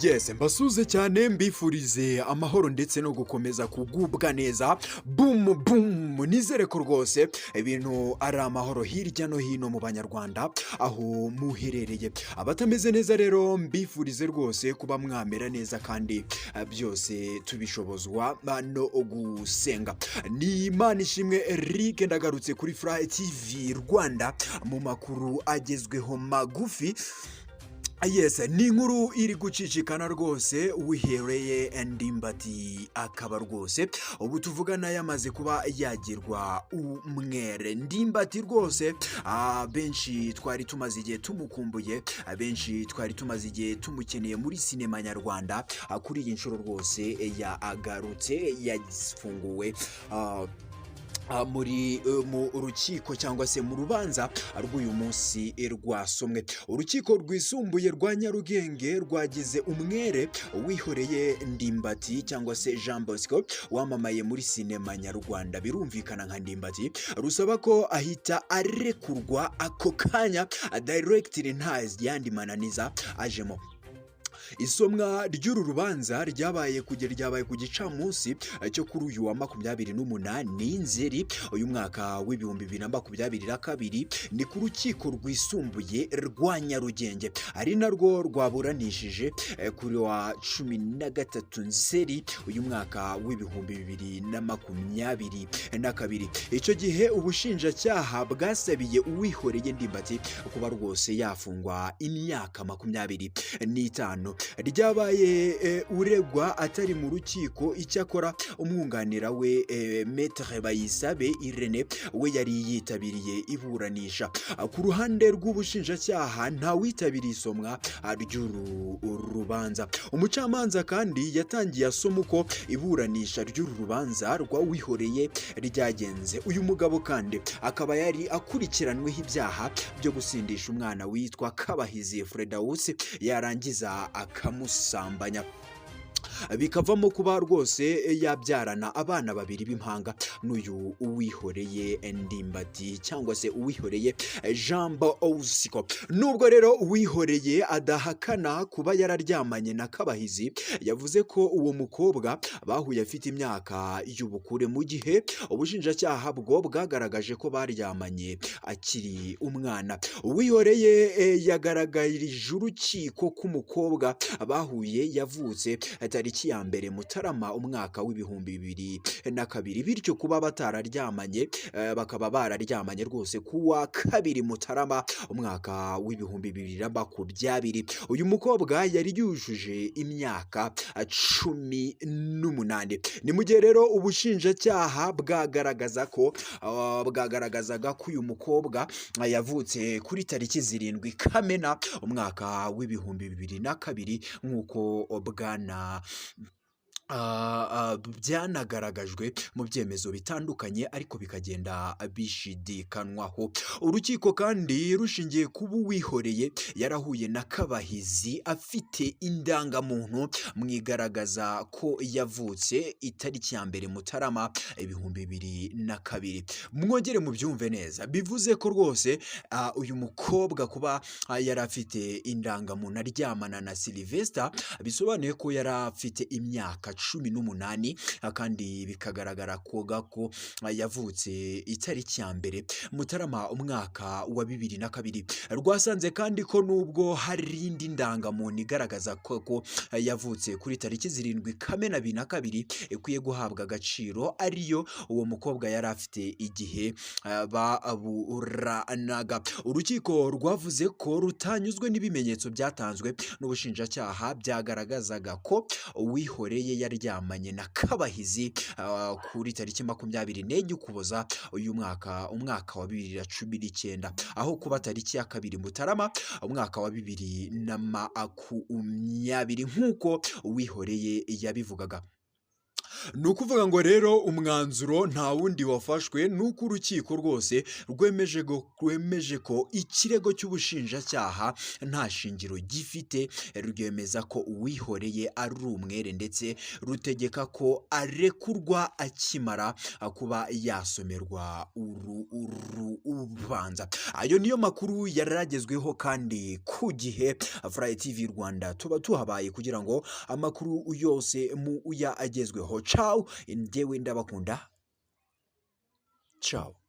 Yes, mbasuze cyane, mbifurize amahoro ndetse no gukomeza kugubwa neza. Boom boom, nizere ko rwose ibintu ari amahoro hirya no hino mu Banyarwanda aho muherereye. Abatameze neza rero, mbifurize rwose kuba mwamera neza, kandi byose tubishobozwa no gusenga. Ni Imana ishimwe Eric, ndagarutse kuri Fly TV Rwanda mu makuru agezweho magufi. Yes, ni inkuru iri gucicikana rwose. Uwihoreye Ndimbati akaba rwose ubu tuvugana yamaze kuba yagirwa umwere. Ndimbati rwose, benshi twari tumaze igihe tumukumbuye, benshi twari tumaze igihe tumukeneye muri sinema nyarwanda. Kuri iyi nshuro rwose yagarutse, yafunguwe muri mu rukiko cyangwa se mu rubanza rw'uyu munsi rwasomwe. Urukiko Rwisumbuye rwa Nyarugenge rwagize umwere Uwihoreye Ndimbati cyangwa se Jean Bosco wamamaye muri sinema nyarwanda, birumvikana nka Ndimbati, rusaba ko ahita arekurwa ako kanya directly, nta yandi mananiza ajemo. Isomwa ry'uru rubanza ryabaye ku gicamunsi cyo kuri uyu wa 28 Nzeri uyu mwaka wa 2022, ni ku Rukiko Rwisumbuye rwa Nyarugenge, ari narwo rwaburanishije kuri wa 13 Nzeri uyu mwaka wa 2022. Icyo gihe ubushinjacyaha bwasabiye Uwihoreye Ndimbati kuba rwose yafungwa imyaka 25. Ryabaye uregwa atari mu rukiko. Icyakora umwunganira we, Maître Bayisabe Irene, we yari yitabiriye iburanisha. Ku ruhande rw'ubushinjacyaha ntawitabiriye isomwa ry'uru rubanza. Umucamanza kandi yatangiye asoma uko iburanisha ry'uru rubanza rwa Uwihoreye ryagenze. Uyu mugabo kandi akaba yari akurikiranweho ibyaha byo gusindisha umwana witwa Kabahizi Fredawusi, yarangiza akamusambanya, bikavamo kuba rwose yabyarana abana babiri b'impanga n'uyu Uwihoreye Ndimbati cyangwa se Uwihoreye Jean Bosco. Nubwo rero Uwihoreye adahakana kuba yararyamanye na Kabahizi, yavuze ko uwo mukobwa bahuye afite imyaka y'ubukure, mu gihe ubushinjacyaha bwo bwagaragaje ko baryamanye akiri umwana. Uwihoreye yagaragarije urukiko ko umukobwa bahuye yavutse tariki ya 1 Mutarama umwaka wa 2002, bityo kuba batararyamanye, bakaba bararyamanye rwose kuwa 2 Mutarama umwaka wa 2020, uyu mukobwa yari yujuje imyaka 18. Ni mu gihe rero ubushinjacyaha bwagaragazaga ko uyu mukobwa yavutse kuri tariki 7 Kamena umwaka wa 2002, nk'uko bwana byanagaragajwe mu byemezo bitandukanye, ariko bikagenda bishidikanwaho. Urukiko kandi rushingiye kuba Uwihoreye yarahuye na Kabahizi afite indangamuntu mwigaragaza ko yavutse itariki ya 1 Mutarama 2002. Mwongere mubyumve neza, bivuze ko rwose uyu mukobwa kuba yari afite indangamuntu aryamana na Sylvester, bisobanuye ko yari afite imyaka 18, kandi bikagaragara ko yavutse itariki ya 1 Mutarama umwaka wa 2002. Rwasanze kandi ko nubwo hari indi ndangamuntu igaragaza ko yavutse kuri tariki 7 Kamena 2002 ikwiye guhabwa agaciro, ariyo uwo mukobwa yari afite igihe baburanaga. Urukiko rwavuze ko rutanyuzwe n'ibimenyetso byatanzwe n'ubushinjacyaha byagaragazaga ko Uwihoreye yaryamanye na Kabahizi kuri tariki 24 Ukuboza uyu mwaka, umwaka wa 2019, aho kuba tariki ya 2 Mutarama umwaka wa 2020 nk'uko Uwihoreye yabivugaga. Ni ukuvuga ngo rero umwanzuro nta wundi wafashwe, ni uko urukiko rwose rwemeje ko ikirego cy'ubushinjacyaha nta shingiro gifite, rwemeza ko Uwihoreye ari umwere, ndetse rutegeka ko arekurwa akimara kuba yasomerwa uru rubanza. Ayo niyo makuru yaragezweho kandi ku gihe. Fly TV Rwanda tuba tuhabaye kugira ngo amakuru yose mu agezweho. Ciao, njyewe ndabakunda, ciao.